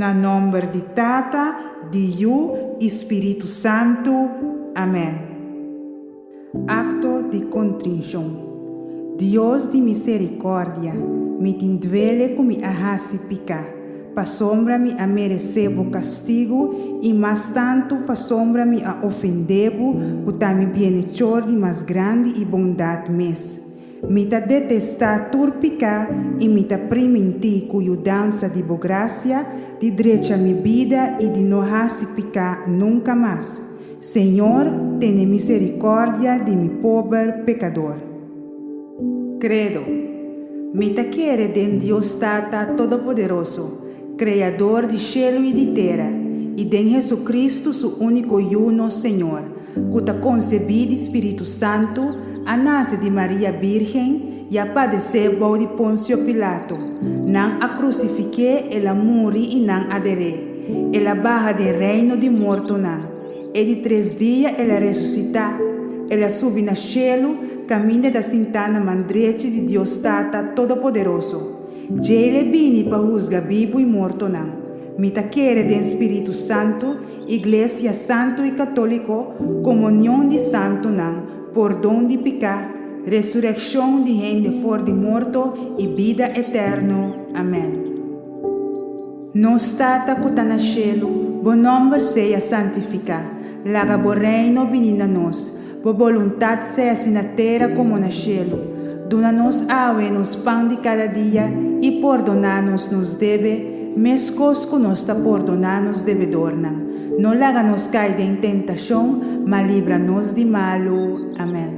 Na nòmber di Tata, di Yu i Spiritu Santu. Amèn. Akto di kontrinshon. Dios di miserikòrdia, mi tin duele ku mi a hasi piká, pasobra mi a meresé bo kastigu i mas tantu pasobra mi a ofendé bo ku ta mi bienechor di mas grandi i bondat mes. Mi ta detestá tur piká i mi ta primintí ku yudansa di bo grasia di drecha mi bida i di no hasi piká nunka mas. Señor, tene miserikòrdia di mi pober pekador. Kredo. Mi ta kere den Dios Tata Todopoderoso, Kreador di shelu i di tera, i den Hesu-Kristu su úniko Yu nos Señor, ku ta konsebí di Spiritu Santu, a nase di Maria Bírgen i a padesé bou di Ponsio Pilato. Nan a krusifik'é, el a muri i nan a der'é. El a baha den reino di mortonan. E di tres dia el a resusitá. El a subi na shelu, kaminda e ta sintá na man drechi di Dios Tata Todopoderoso. Djei l'e bini pa husga bibu i mortonan. Mi ta kere den Spiritu Santu, Iglesia Santu i Katóliko, komunion di santunan, pordon di piká, resurekshon di hende for di morto i bida eterno. Amèn. Nos Tata ku ta na shelu, bo nòmber sea santifiká. Laga bo Reino bini na nos. Bo boluntat sea si na tera komo na shelu. Duna nos awe nos pan di kada dia i pordoná nos nos debe, meskos ku nos ta pordoná nos debedornan. No laga nos kai den tentashon, ma libra nos di malu. Amèn.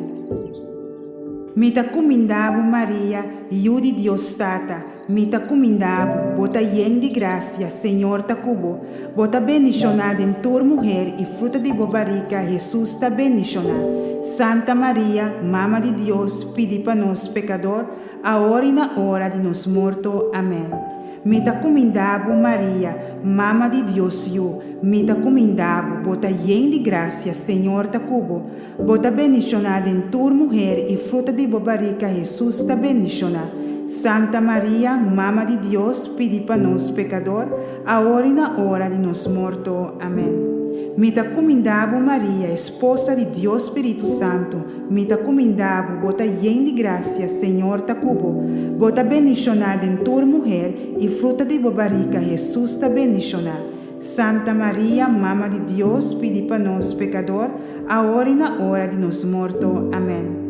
Mi ta kumindá bo, Maria, Yu di Dios Tata, Mi ta kuminda bo, bo ta yen di grasia, Señor ta ku bo. Bo ta bendishoná den tur muher i fruta di bo barika, Hesus, ta bendishoná. Santa Maria, Mama di Dios, pidi pa nos pekador, awor i na ora di nos morto. Amèn. Mi ta kuminda bo, Maria, Mama di Dios Yu, mi ta kuminda bo, bo ta yen di grasia, Señor ta ku bo. Bo ta bendishoná den tur muher i fruta di bo barika Hesus ta bendishoná. Santa Maria, Mama di Dios, pidi pa nos pekador, awor i na ora di nos morto. Amèn. Mi ta kumindá bo Maria, esposa di Dios Spiritu Santu, mi ta kumindá bo, bo ta yen di grasia, Señor ta ku bo. Bo ta bendishoná den tur muher i fruta di bo barika Hesus ta bendishoná. Santa Maria, Mama di Dios, pidi pa nos pekador, awor i na ora di nos morto. Amèn.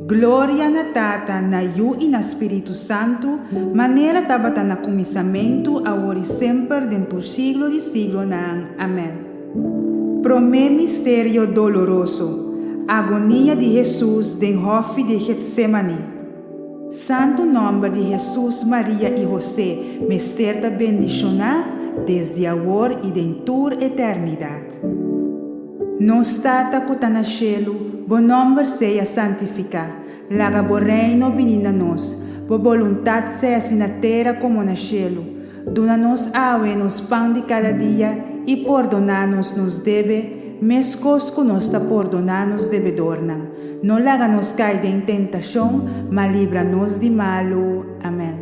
Gloria na Tata, na Yu i na Spiritu Santu, manera tabata na kuminsamentu, awor i semper, den tur siglo di siglonan. Amèn. Promé misterio doloroso, Agonia di Hesus den hòfi di Getsémani. Santu nòmber di Hesus, Maria i Hosé mester ta bendishoná desdi awor i den tur eternidat. Nos Tata ku ta na shelu, bo nòmber sea santifiká. Laga bo Reino bini na nos. Bo boluntat sea si na tera komo na shelu. Duna nos awe nos pan di kada dia i pordoná nos nos debe, meskos ku nos ta pordoná nos debedornan. No laga nos kai den tentashon, ma libra nos di malu. Amèn.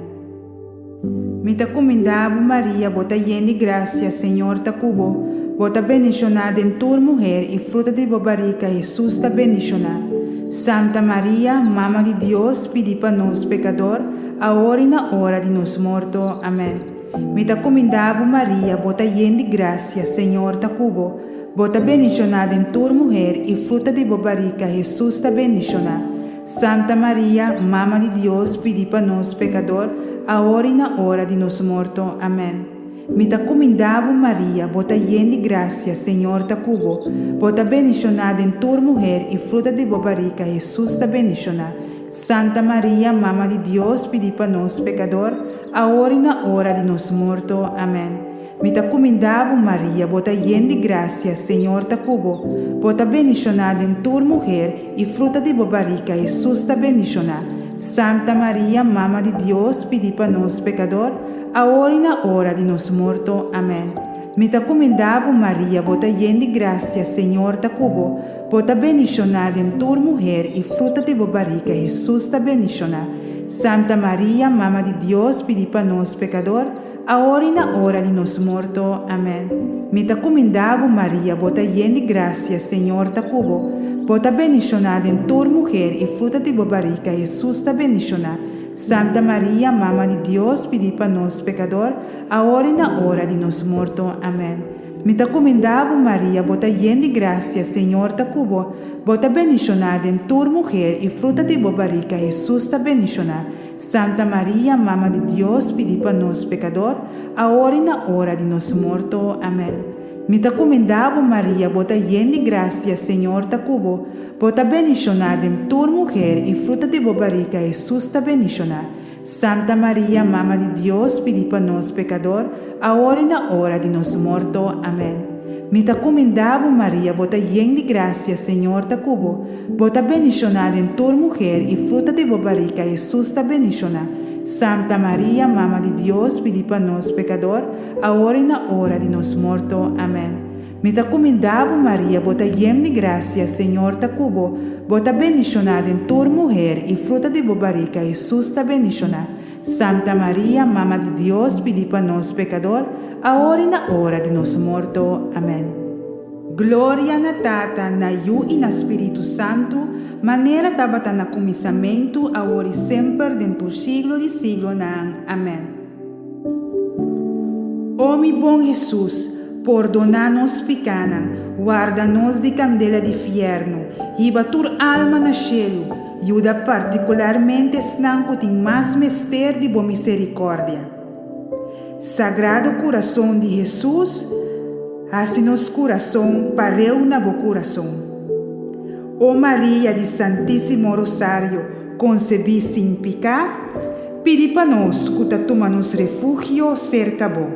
Mi ta kumindá bo, Maria, bo ta yen di grasia, Señor ta ku bo. Bo ta bendishoná den tur muher i fruta di bo barika, Hesus, ta bendishoná. Santa Maria, Mama di Dios, pidi pa nos pekador, awor i na ora di nos morto. Amèn. Mi ta kumindá bo, Maria, bo ta yen di grasia, Señor ta ku bo. Bo ta bendishoná den tur muher i fruta di bo barika, Hesus, ta bendishoná. Santa Maria, Mama di Dios, pidi pa nos pekador, awor i na ora di nos morto. Amèn. Mi ta kumindá bo, Maria, bo ta yen di grasia, Señor ta ku bo. Bo ta bendishoná den tur muher i fruta di bo barika, Hesus, ta bendishoná. Santa Maria, Mama di Dios, pidi pa nos pekador, awor i na ora di nos morto. Amèn. Mi ta kumindá bo, Maria, bo ta yen di grasia, Señor ta ku bo. Bo ta bendishoná den tur muher, i fruta di bo barika, Hesus, ta bendishoná. Santa Maria, Mama di Dios, pidi pa nos pekador, awor i na ora di nos morto. Amèn. Mi ta kumindá bo, Maria, bo ta yen di grasia, Señor ta ku bo. Bo ta bendishoná den tur muher, i fruta di bo barika, Hesus, ta bendishoná. Santa Maria, Mama di Dios, pidi pa nos pekador, awor i na ora di nos morto. Amèn. Mi ta kumindá bo, Maria, bo ta yen di grasia, Señor ta ku bo. Bo ta bendishoná den tur muher, i fruta di bo barika, Hesus, ta bendishoná. Santa Maria, Mama di Dios, pidi pa nos pekador, awor i na ora di nos morto. Amèn. Mi ta kumindá bo, Maria, bo ta yen di grasia, Señor ta ku bo. Bo ta bendishoná den tur muher, i fruta di bo barika, Hesus, ta bendishoná. Santa Maria, Mama di Dios, pidi pa nos pekador, awor i na ora di nos morto. Amèn. Mi ta kumindá bo, Maria, bo ta yen di grasia, Señor ta ku bo. Bo ta bendishoná den tur muher, i fruta di bo barika, Hesus, ta bendishoná. Santa Maria, Mama di Dios, pidi pa nos pekador, awor i na ora di nos morto. Amèn. Mi ta kumindá bo, Maria, bo ta yen di grasia, Señor ta ku bo. Bo ta bendishoná den tur muher, i fruta di bo barika, Hesus, ta bendishoná. Santa Maria, Mama di Dios, pidi pa nos pekador, awor i na ora di nos morto. Amèn. Mi ta kumindá bo, Maria, bo ta yen di grasia, Señor ta ku bo. Bo ta bendishoná den tur muher, i fruta di bo barika, Hesus, ta bendishoná. Santa Maria, Mama di Dios, pidi pa nos pekador, awor i na ora di nos morto. Amèn. Gloria na Tata, na Yu i na Spiritu Santu, manera tabata na kuminsamentu, awor i semper, den tur siglo di siglonan. Amèn. O mi bon Hesus, pordoná nos pikánan, warda nos di kandela di fièrnu, hiba tur alma na shelu, yuda partikularmente esnan ku tin mas mester di bo miserikòrdia. Sagrado Kurason di Hesus, hasi nos kurason pareu na bo kurason. O Maria di Santísimo Rosario, konsebí sin piká, pidi pa nos ku ta tuma nos refugio serka bo.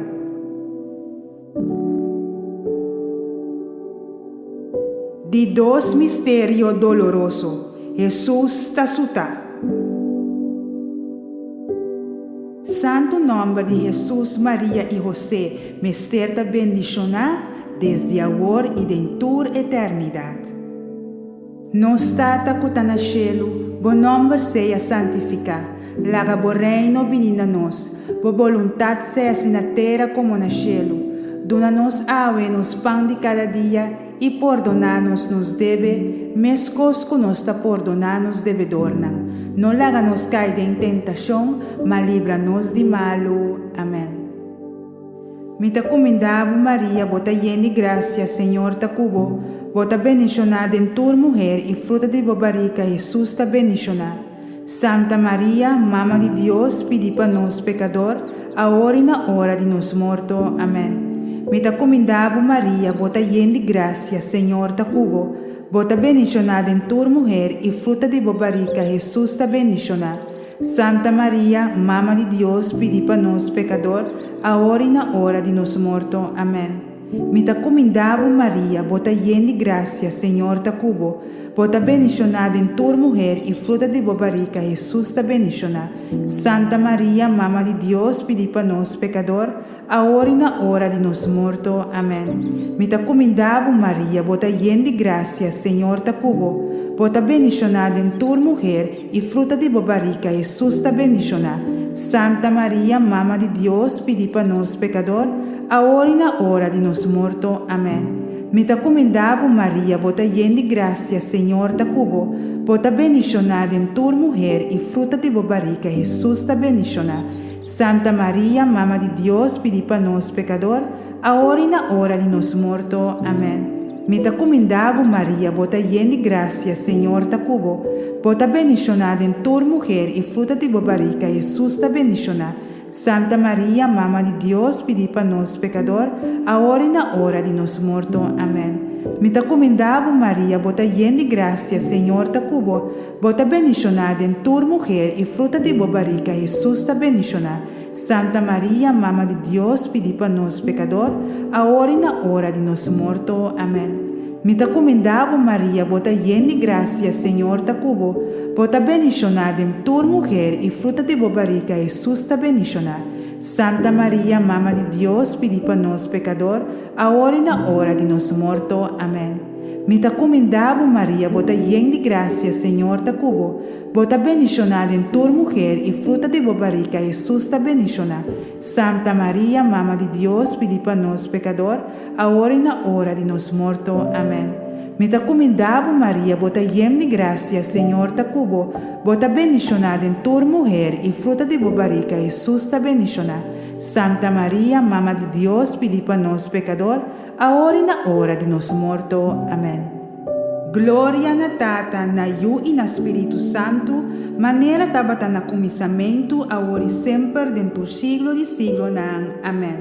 Di dos misterio doloroso, Hesus ta sutá. Santu nòmber di Hesus, Maria i Hosé mester ta bendishoná desdi awor i den tur eternidat. Nos Tata ku ta na shelu, bo nòmber sea santifiká. Laga bo Reino bini na nos. Bo boluntat sea hasi na tera komo na shelu. Duna nos awe nos pan di kada dia i pordoná nos nos debe, meskos ku nos ta pordoná nos debedornan. No laga nos kai den tentashon, ma libra nos di malu. Amèn. Mi ta kumindá bo, Maria, bo ta yen di grasia, Señor ta ku bo. Bo ta bendishoná den tur muher, i fruta di bo barika, Hesus, ta bendishoná. Santa Maria, Mama di Dios, pidi pa nos pekador, awor i na ora di nos morto. Amèn. Mi ta kumindá bo, Maria, bo ta yen di grasia, Señor ta ku bo. Bo ta bendishoná den tur muher, i fruta di bo barika, Hesus, ta bendishoná. Santa Maria, Mama di Dios, pidi pa nos pekador, awor i na ora di nos morto. Amèn. Mi ta kumindá bo, Maria, bo ta yen di grasia, Señor ta ku bo. Bo ta bendishoná den tur muher, i fruta di bo barika, Hesus, ta bendishoná. Santa Maria, Mama di Dios, pidi pa nos pekador, awor i na ora di nos morto. Amèn. Mi ta kumindá bo, Maria, bo ta yen di grasia, Señor ta ku bo. Bo ta bendishoná den tur muher, I fruta di bo barika, Hesus, ta bendishoná. Santa Maria, Mama di Dios, pidi pa nos pekador, awor i na ora di nos morto. Amèn. Mi ta kumindá bo, Maria, bo ta yen di grasia, Señor ta ku bo. Bo ta bendishoná den tur muher, i fruta di bo barika, Hesus, ta bendishoná. Santa Maria, Mama di Dios, pidi pa nos pekador, awor i na ora di nos morto. Amèn. Mi ta kumindá bo, Maria, bo ta yen di grasia, Señor ta ku bo. Bo ta bendishoná den tur muher, i fruta di bo barika, Hesus, ta bendishoná. Santa Maria, Mama di Dios, pidi pa nos pekador, awor i na ora di nos morto. Amèn. Mi ta kumindá bo, Maria, bo ta yen di grasia, Señor ta ku bo. Bo ta bendishoná den tur muher, i fruta di bo barika, Hesus, ta bendishoná. Santa Maria, Mama di Dios, pidi pa nos pekador, awor i na ora di nos morto. Amèn. Mi ta kumindá bo, Maria, bo ta yen di grasia, Señor ta ku bo. Bo ta bendishoná den tur muher, i fruta di bo barika, Hesus, ta bendishoná. Santa Maria, Mama di Dios, pidi pa nos pekador, awor i na ora di nos morto. Amèn. Mi ta kumindá bo, Maria, bo ta yen di grasia, Señor ta ku bo. Bo ta bendishoná den tur muher, i fruta di bo barika, Hesus, ta bendishoná. Santa Maria, Mama di Dios, pidi pa nos pekador, awor i na ora di nos morto. Amèn. Mi ta kumindá bo, Maria, bo ta yen di grasia, Señor ta ku bo. Bo ta bendishoná den tur muher, i fruta di bo barika, Hesus, ta bendishoná. Santa Maria, Mama di Dios, pidi pa nos pekador, Awor i na ora di nos morto. Amen. Gloria na Tata, na Yu i na Spiritu Santu, manera tabata na kuminsamentu, awor i semper, den tur siglo di siglonan. Amen.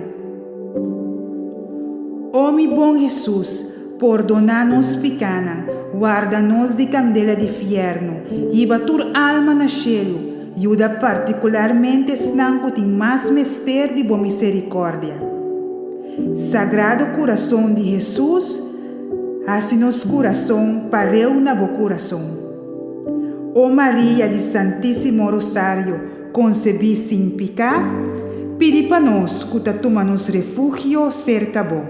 O mi bon Hesus, pordoná nos pikánan, warda nos di kandela di fièrnu, hiba tur alma na shelu, yuda partikularmente esnan ku tin mas mester di bo miserikòrdia. Sagrado Kurason di Hesus, hasi nos kurason pareu na bo kurason. O Maria di Santísimo Rosario konsebí sin piká, pidi pa nos ku ta tuma nos refugio serka bo.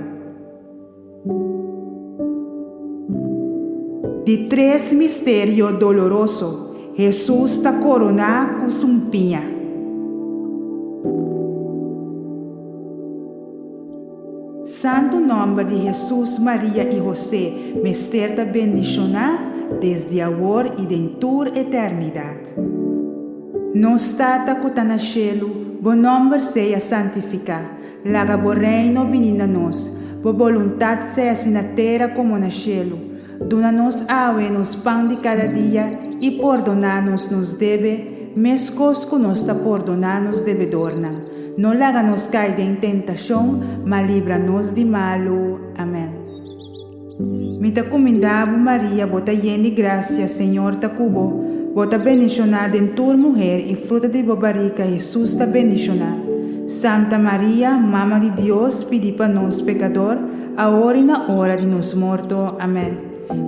Di tres misterio doloroso, Hesus ta koroná ku sumpiña. Santu nòmber di Hesus, Maria i Hosé mester ta bendishoná desdi awor i den tur eternidat. Nos Tata ku ta na shelu, bo nòmber sea santifiká. Laga bo Reino bini na nos. Bo boluntat sea si na tera komo na shelu. Duna nos awe nos pan di kada dia i pordoná nos nos debe, meskos ku nos ta pordoná nos debedornan. No laga nos kai den tentashon, ma libra nos di malu. Amèn. Mi ta kumindá bo, Maria, bo ta yen di grasia, Señor ta ku bo. Bo ta bendishoná den tur muher i fruta di bo barika, Hesus, ta bendishoná. Santa Maria, Mama di Dios, pidi pa nos pekador, awor i na ora di nos morto. Amèn.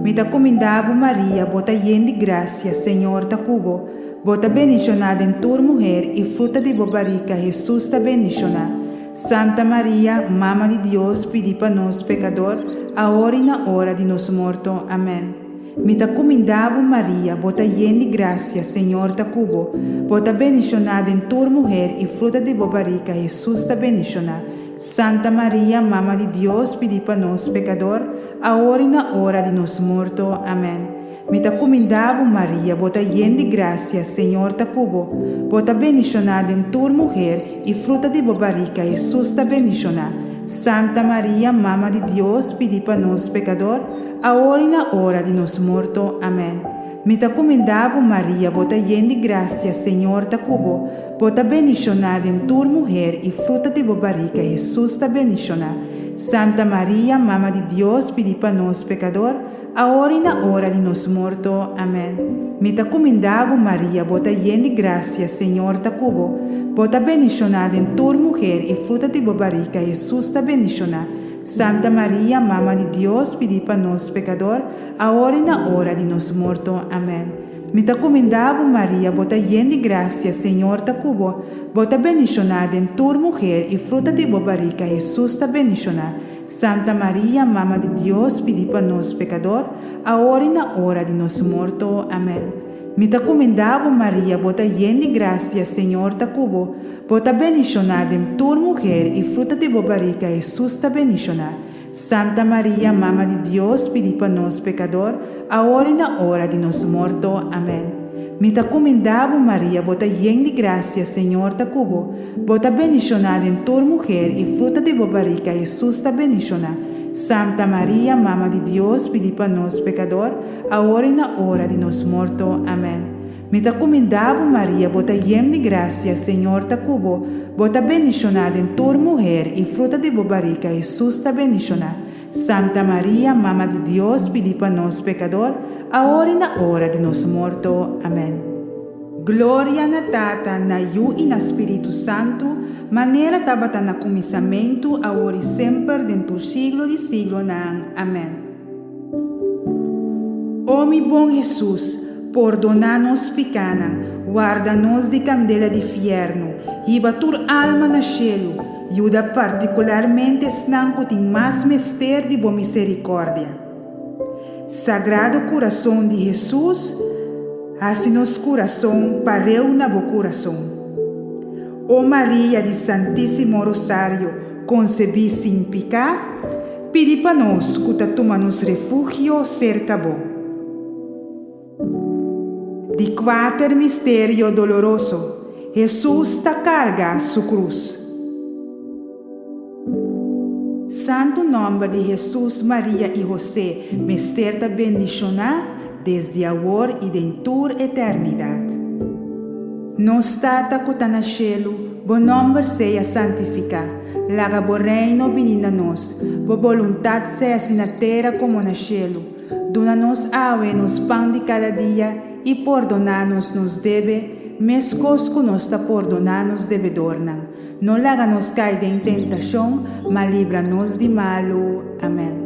Mi ta kumindá bo, Maria, bo ta yen di grasia, Señor ta ku bo. Bo ta bendishoná den tur muher i fruta di bo barika, Hesus, ta bendishoná. Santa Maria, Mama di Dios, pidi pa nos pekador, awor i na ora di nos morto. Amèn. Mi ta kumindá bo, Maria, bo ta yen di grasia, Señor ta ku bo. Bo ta bendishoná den tur muher i fruta di bo barika, Hesus, ta bendishoná. Santa Maria, Mama di Dios, pidi pa nos pekador, awor i na ora di nos morto. Amèn. Mi ta kumindá bo, Maria, bo ta yen di grasia, Señor ta ku bo. Bo ta bendishoná den tur muher, i fruta di bo barika, Hesus, ta bendishoná. Santa Maria, Mama di Dios, pidi pa nos pekador, awor i na ora di nos morto. Amèn. Mi ta kumindá bo, Maria, bo ta yen di grasia, Señor ta ku bo. Bo ta bendishoná den tur muher, i fruta di bo barika, Hesus, ta bendishoná. Santa Maria, Mama di Dios, pidi pa nos pekador, Awor i na ora di nos morto. Amèn. Mi ta kumindá bo, Maria, bo ta yen di grasia, Señor ta ku bo. Bo ta bendishoná den tur muher i fruta di bo barika, Hesus, ta bendishoná. Santa Maria, Mama di Dios, pidi pa nos pekador, awor i na ora di nos morto. Amèn. Mi ta kumindá bo, Maria, bo ta yen di grasia, Señor ta ku bo. Bo ta bendishoná den tur muher i fruta di bo barika, Hesus, ta bendishoná. Santa Maria, Mama di Dios, pidi pa nos pekador, awor i na ora di nos morto. Amèn. Mi ta kumindá bo, Maria, bo ta yen di grasia, Señor ta ku bo. Bo ta bendishoná den tur muher i fruta di bo barika, Hesus, ta bendishoná. Santa Maria, Mama di Dios, pidi pa nos pekador, awor i na ora di nos morto. Amèn. Mi ta kumindá bo, Maria, bo ta yen di grasia, Señor ta ku bo. Bo ta bendishoná den tur muher i fruta di bo barika, Hesus, ta bendishoná. Santa Maria, Mama di Dios, pidi pa nos pekador, awor i na ora di nos morto. Amèn. Mi ta kumindá bo, Maria, bo ta yen di grasia, Señor ta ku bo. Bo ta bendishoná den tur muher i fruta di bo barika, Hesus, ta bendishoná. Santa Maria, Mama di Dios, pidi pa nos pekador, awor i na ora di nos morto. Amèn. Gloria na Tata, na Yu i na Spiritu Santu, manera tabata na kuminsamentu, awor i semper, den tur siglo di siglonan. Amèn. O mi bon Hesus, pordoná nos pikánan, warda nos di kandela di fièrnu, hiba tur alma na shelu, yuda partikularmente esnan ku tin mas mester di bo miserikòrdia. Sagrado Kurason di Hesus, hasi nos kurason pareu na bo kurason. O Maria di Santísimo Rosario, konsebí sin piká, pidi pa nos ku ta tuma nos refugio serka bo. Di kuater misterio doloroso, Hesus ta karga su krus. Santu nòmber di Hesus, Maria i Hosé mester ta bendishoná desdi awor i den tur eternidat. Nos Tata ku ta na shelu, bo nòmber sea santifiká. Laga bo Reino bini na nos. Bo boluntat sea si na tera komo na shelu. Duna nos awe nos pan di kada dia i pordoná nos nos debe, meskos ku nos ta pordoná nos debedornan. No laga nos kai den tentashon, ma libra nos di malu. Amèn.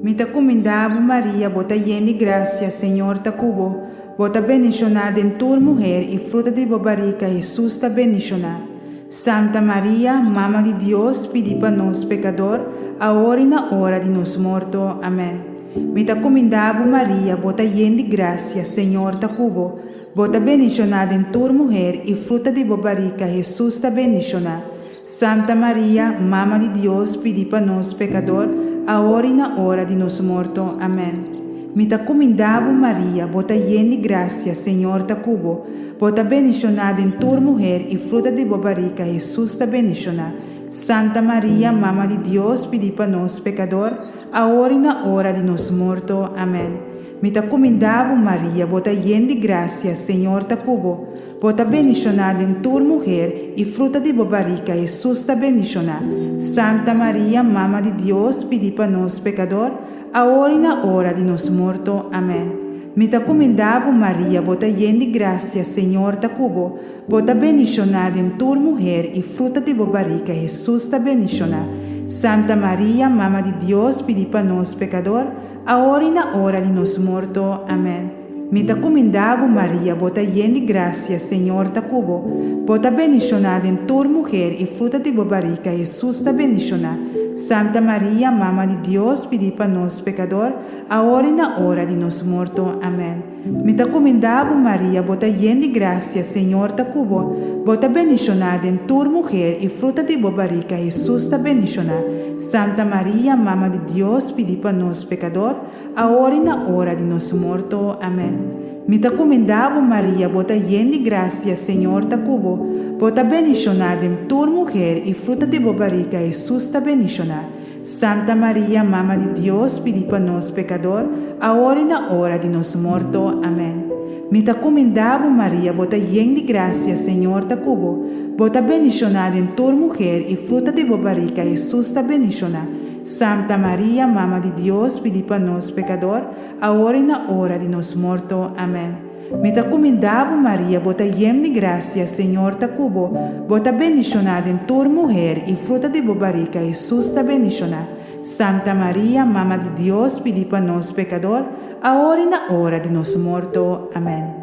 Mi ta kumindá bo, Maria, bo ta yen di grasia, Señor ta ku bo. Bo ta bendishoná den tur muher i fruta di bo barika, Hesus, ta bendishoná. Santa Maria, Mama di Dios, pidi pa nos pekador, awor i na ora di nos morto. Amèn. Mi ta kumindá bo, Maria, bo ta yen di grasia, Señor ta ku bo. Bo ta bendishoná den tur muher i fruta di bo barika, Hesus, ta bendishoná. Santa Maria, Mama di Dios, pidi pa nos pekador, awor i na ora di nos morto. Amèn. Mi ta kumindá bo, Maria, bo ta yen di grasia, Señor ta ku bo. Bo ta bendishoná den tur muher i fruta di bo barika, Hesus, ta bendishoná. Santa Maria, Mama di Dios, pidi pa nos pekador, awor i na ora di nos morto. Amèn. Mi ta kumindá bo, Maria, bo ta yen di grasia, Señor ta ku bo. Bo ta bendishoná den tur muher, i fruta di bo barika, Hesus, ta bendishoná. Santa Maria, Mama di Dios, pidi pa nos pekador, awor i na ora di nos morto. Amèn. Mi ta kumindá bo, Maria, bo ta yen di grasia, Señor ta ku bo. Bo ta bendishoná den tur muher, i fruta di bo barika, Hesus, ta bendishoná. Santa Maria, Mama di Dios, pidi pa nos pekador, awor i na ora di nos morto. Amèn. Mi ta kumindá bo, Maria, bo ta yen di grasia, Señor ta ku bo. Bo ta bendishoná den tur muher i fruta di bo barika, Hesus, ta bendishoná. Santa Maria, Mama di Dios, pidi pa nos pekador, awor i na ora di nos morto. Amèn. Mi ta kumindá bo, Maria, bo ta yen di grasia, Señor ta ku bo. Bo ta bendishoná den tur muher i fruta di bo barika, Hesus, ta bendishoná. Santa Maria, Mama di Dios, pidi pa nos pekador, Awor i na ora di nos morto. Amèn. Mi ta kumindá bo, Maria, bo ta yen di grasia, Señor ta ku bo. Bo ta bendishoná den tur muher i fruta di bo barika, Hesus, ta bendishoná. Santa Maria, Mama di Dios, pidi pa nos pekador, awor i na ora di nos morto. Amèn. Mi ta kumindá bo, Maria, bo ta yen di grasia, Señor ta ku bo. Bo ta bendishoná den tur muher i fruta di bo barika, Hesus, ta bendishoná. Santa Maria, Mama di Dios, pidi pa nos pekador, awor i na ora di nos morto. Amèn. Mi ta kumindá bo, Maria, bo ta yen di grasia, Señor ta ku bo, bo ta bendishoná den tur muher, i fruta di bo barika, Hesus, ta bendishoná. Santa Maria, Mama di Dios, pidi pa nos pekador, awor i na ora di nos morto. Amèn.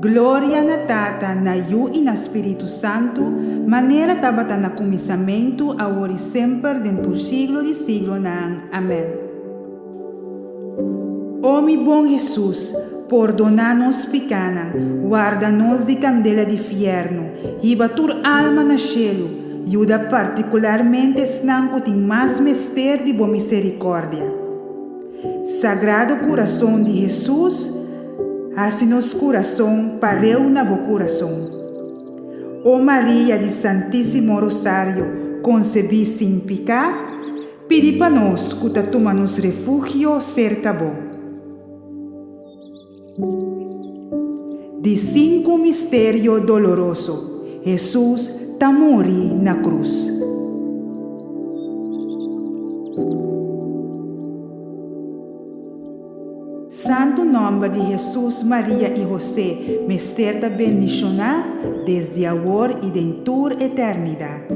Gloria na Tata, na Yu i na Spiritu Santu, manera tabata na kuminsamentu, awor i semper, den tur siglo di siglonan. Amèn. O mi bon Hesus, pordoná nos pikánan, warda nos di kandela di fièrnu, hiba tur alma na shelu, yuda partikularmente esnan ku tin mas mester di bo miserikòrdia. Sagrado Kurason di Hesus, hasi nos kurason pareu na bo kurason. O Maria di Santísimo Rosario, konsebí sin piká, pidi pa nos ku ta tuma nos refugio serka bo. Di sinku misterio doloroso, Hesus ta muri na krus. Santu nòmber di Hesus, Maria i Hosé mester ta bendishoná desdi awor i den tur eternidat.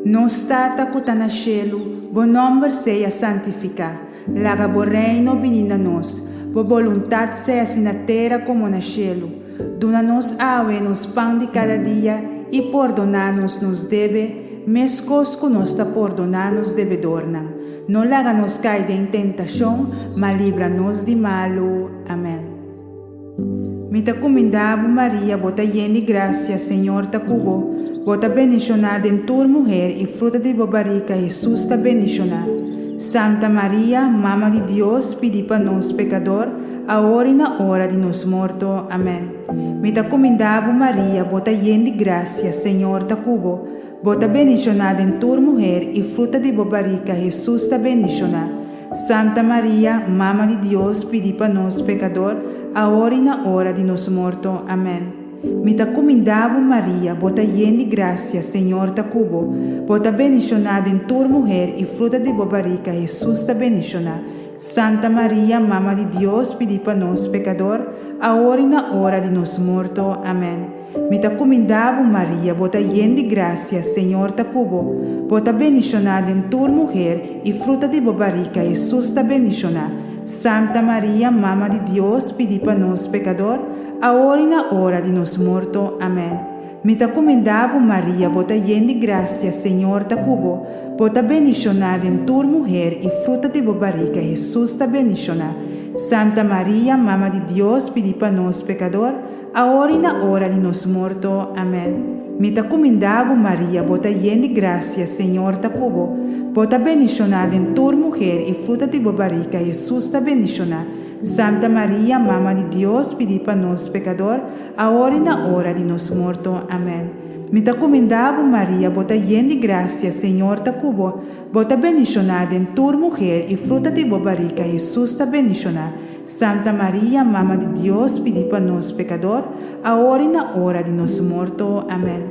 Nos Tata ku ta na shelu, bo nòmber sea santifiká. Laga bo Reino bini na nos. Bo boluntat sea si na tera komo na shelu. Duna nos awe nos pan di kada dia i pordoná nos nos debe, meskos ku nos ta pordoná nos debedornan. No laga nos kai den tentashon, ma libra nos di malu. Amèn. Mi ta kumindá bo, Maria, bo ta yen di grasia, Señor ta ku bo. Bo ta bendishoná den tur muher, i fruta di bo barika, Hesus, ta bendishoná. Santa Maria, Mama di Dios, pidi pa nos pekador, awor i na ora di nos morto. Amèn. Mi ta kumindá bo, Maria, bo ta yen di grasia, Señor ta ku bo. Bo ta bendishoná den tur muher, i fruta di bo barika, Hesus, ta bendishoná. Santa Maria, Mama di Dios, pidi pa nos pekador, awor i na ora di nos morto. Amèn. Mi ta kumindá bo, Maria, bo ta yen di grasia, Señor ta ku bo. Bo ta bendishoná den tur muher, i fruta di bo barika, Hesus, ta bendishoná. Santa Maria, Mama di Dios, pidi pa nos pekador, awor i na ora di nos morto. Amèn. Mi ta kumindá bo, Maria, bo ta yen di grasia, Señor ta ku bo. Bo ta bendishoná den tur muher, i fruta di bo barika, Hesus, ta bendishoná. Santa Maria, Mama di Dios, pidi pa nos pekador, awor i na ora di nos morto. Amèn. Mi ta kumindá bo, Maria, bo ta yen di grasia, Señor ta ku bo. Bo ta bendishoná den tur muher, i fruta di bo barika, Hesus, ta bendishoná. Santa Maria, Mama di Dios, pidi pa nos pekador, Awor i na ora di nos morto. Amèn. Mi ta kumindá bo, Maria, bo ta yen di grasia, Señor ta ku bo. Bo ta bendishoná den tur muher, i fruta di bo barika, Hesus, ta bendishoná. Santa Maria, Mama di Dios, pidi pa nos pekador, awor i na ora di nos morto. Amèn. Mi ta kumindá bo, Maria, bo ta yen di grasia, Señor ta ku bo. Bo ta bendishoná den tur muher, i fruta di bo barika, Hesus, ta bendishoná. Santa Maria, Mama di Dios, pidi pa nos pekador, awor i na ora di nos morto. Amèn.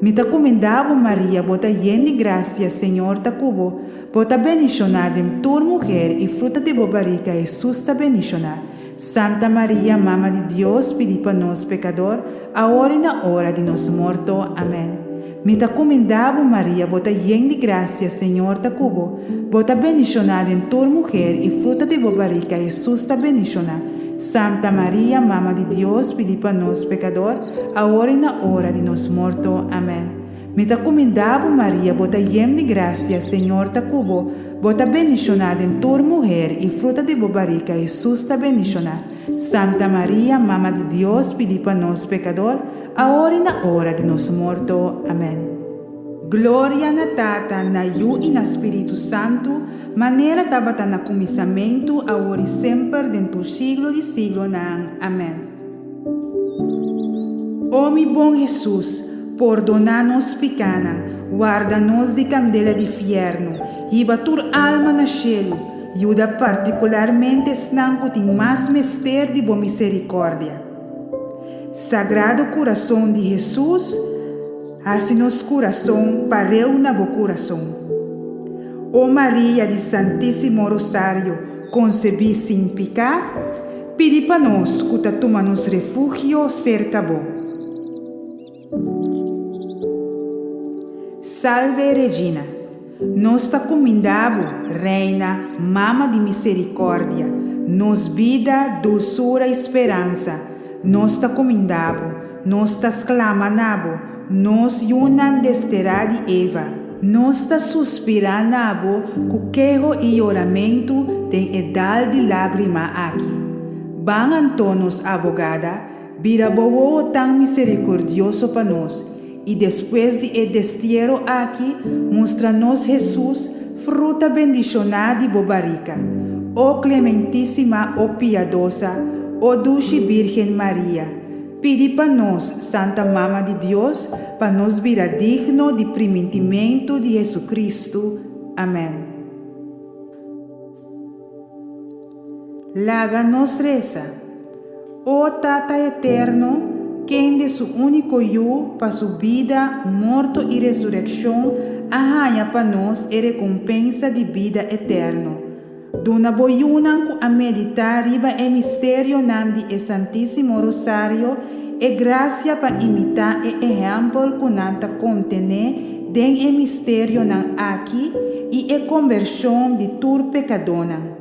Mi ta kumindá bo, Maria, bo ta yen di grasia, Señor ta ku bo. Bo ta bendishoná den tur muher, i fruta di bo barika, Hesus, ta bendishoná. Santa Maria, Mama di Dios, pidi pa nos pekador, awor i na ora di nos morto. Amèn. Mi ta kumindá bo, Maria, bo ta yen di grasia, Señor ta ku bo. Bo ta bendishoná den tur muher, i fruta di bo barika, Hesus, ta bendishoná. Santa Maria, Mama di Dios, pidi pa nos pekador, awor i na ora di nos morto. Amèn. Mi ta kumindá bo, Maria, bo ta yen di grasia, Señor ta ku bo. Bo ta bendishoná den tur muher, i fruta di bo barika, Hesus, ta bendishoná. Santa Maria, Mama di Dios, pidi pa nos pekador, Awor i na ora di nos morto. Amèn. Gloria na Tata, na Yu i na Spiritu Santu, manera tabata na kuminsamentu, awor i semper, den tur siglo di siglonan. Amèn. O mi bon Hesus, pordoná nos pikánan, warda nos di kandela di fièrnu, hiba tur alma na shelu, yuda partikularmente esnan ku tin mas mester di bo miserikòrdia. Sagrado Kurason di Hesus, hasi nos kurason pareu na bo kurason. O Maria di Santísimo Rosario konsebí sin piká, pidi pa nos ku ta tuma nos refugio serka bo. Salve Regina, nos ta kuminda bo, Reina, Mama di Miserikòrdia, nos bida, dulsura i speransa, nos ta kuminda bo, nos ta sklama na bo, nos yunan desterá di Eva, nos ta suspirá na bo ku keho i yoramentu den e dal di lágrima aki. Ban anto, nos abogada, Bira bo wowo tan misericordioso pa nos, i despues di e destiero aki mustra nos Hesus, fruta bendicioná di bo barica. O Clementísima, o Piadosa, o Dushi Birgen Maria, pidi pa nos, Santa Mama di Dios, pa nos bira digno di primintimentu di Jesucristo. Amen. Laga nos resa. O Tata Eterno, kende su úniko Yu pa su bida, morto i resurekshon a haña pa nos e rekompensa di bida eterno, duna bo yunan ku a meditá riba e misterionan di e Santísimo Rosario e grasia pa imitá e ehèmpel ku nan ta kontené den e misterionan aki i e kombershon di tur pekadónan.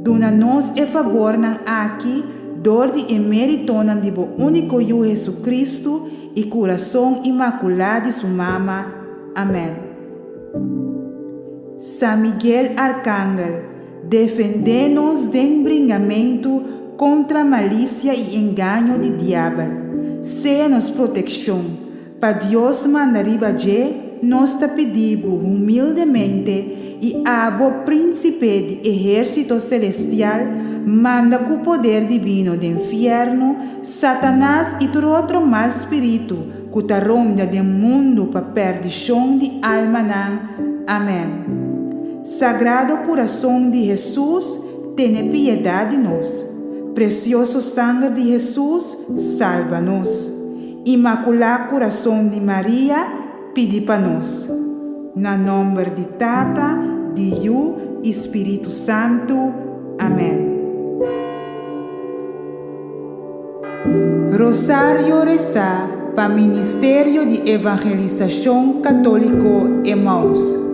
Duna nos e fabornan aki dor di e méritonan di bo úniko Yu Jesucristo i Kurason Imakulá di su Mama. Amèn. San Miguel Arkangel, defendé nos den bringamentu kontra malisia i engaño di diabel. Sea nos protekshon. Pa Dios manda riba dje, nos ta pidi bo humildemente, i abo, Prínsipe di ehérsito selestial, manda ku poder dibino den fièrnu Satanas i tur otro mal spiritu ku ta ronda den mundu pa pèrdishon di almanan. Amèn. Sagrado Kurason di Hesus, tene piedat di nos. Presioso Sanger di Hesus, salba nos. Inmakulá Kurason di Maria, pidi pa nos. Na nòmber di Tata, di Yu i Spiritu Santu. Amèn. Rosario resá pa Ministerio di Evangelisashon Katóliko Emaus.